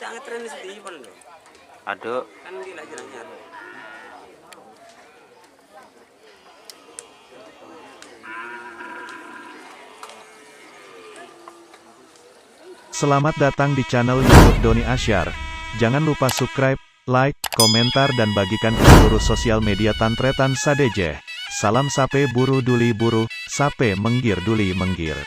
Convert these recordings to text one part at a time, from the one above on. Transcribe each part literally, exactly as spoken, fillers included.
Ngetrend sedih pon lo. Aduh. Kan gila jalannya. Selamat datang di channel YouTube Doni Asyar. Jangan lupa subscribe, like, komentar, dan bagikan ke seluruh sosial media Tantretan sadhâjâ. Salam sapè buru duli buru, sapè menggir duli menggir.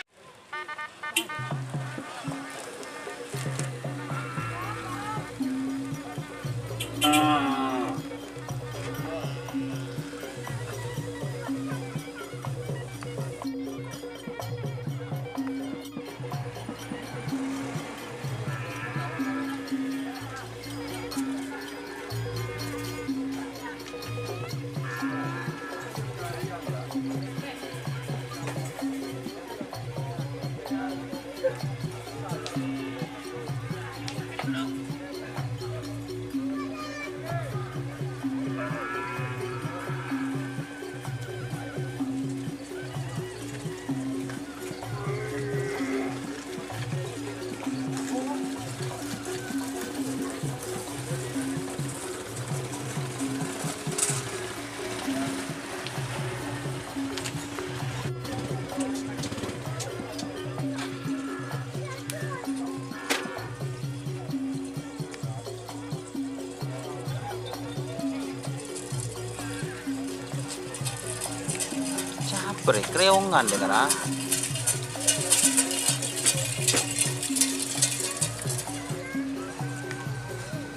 Sabbhâr, krèyongan, dengar, ah.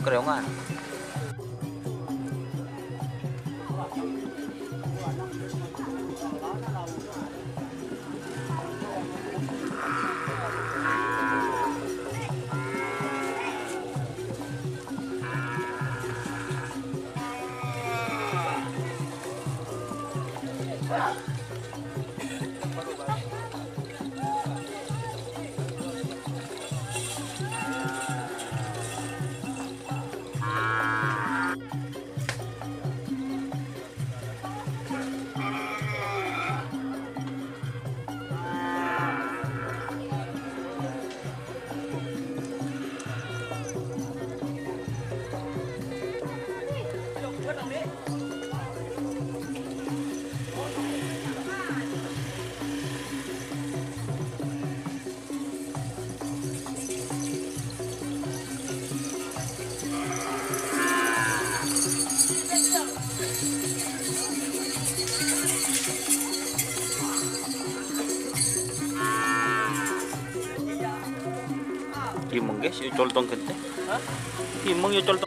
Krèyongan. Gimeng, guys, ya coltong gente. Hah? Gimeng ya coltong.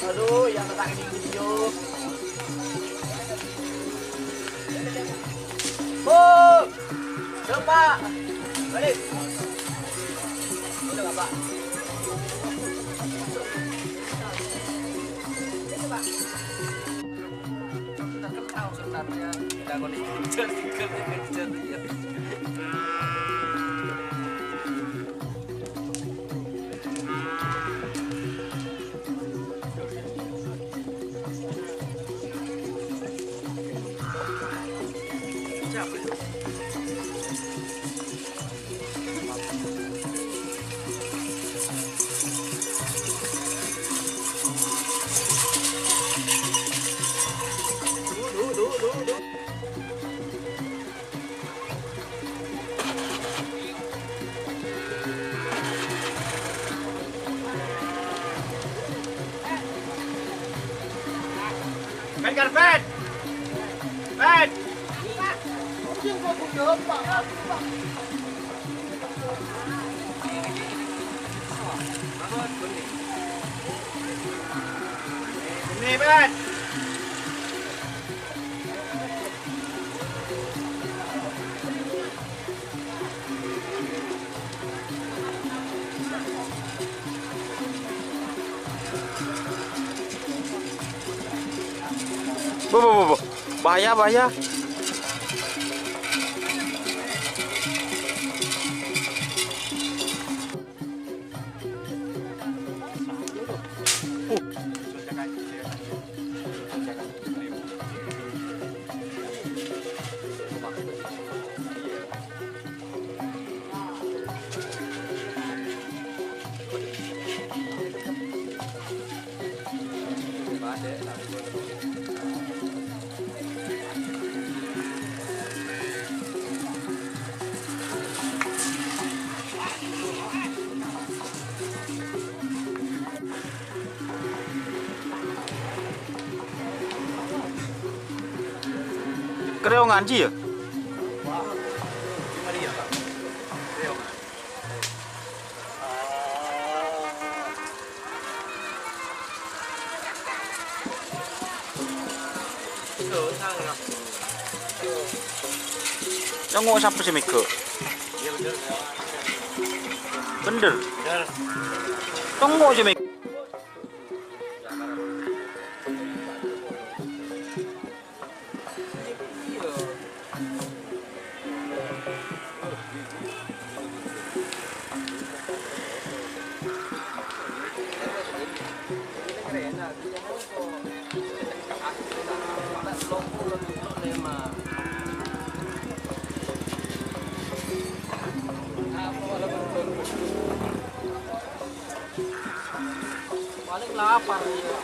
Aduh, yang tak ini video. Bu! Coba! Balik! Udah, Pak. Kita kan tahu sebenarnya. Kita kondisi kejar, kejar, kejar, kejar. Kan karpet. Pet. Ini, Pet. Bu, bu, bu, bu. Bahaya, bahaya. Krèyongan, Ji, yâ? Tongo sapa sè mèghâ'? Bhender. Tongo sè mèghâ'. Paling lapar, ya.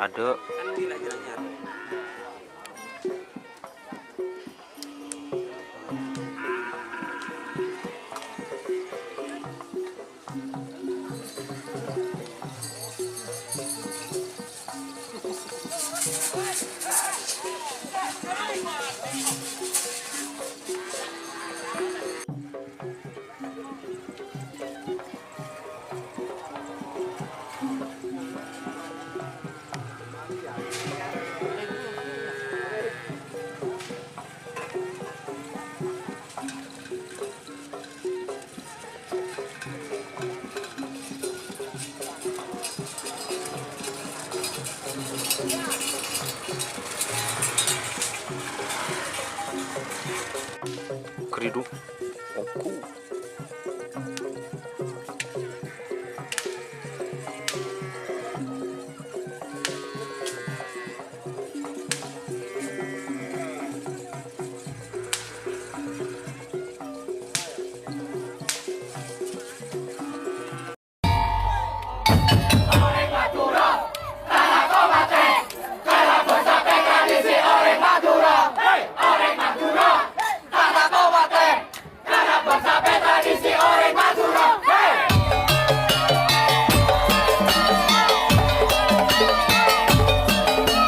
Adâ'. Keridu.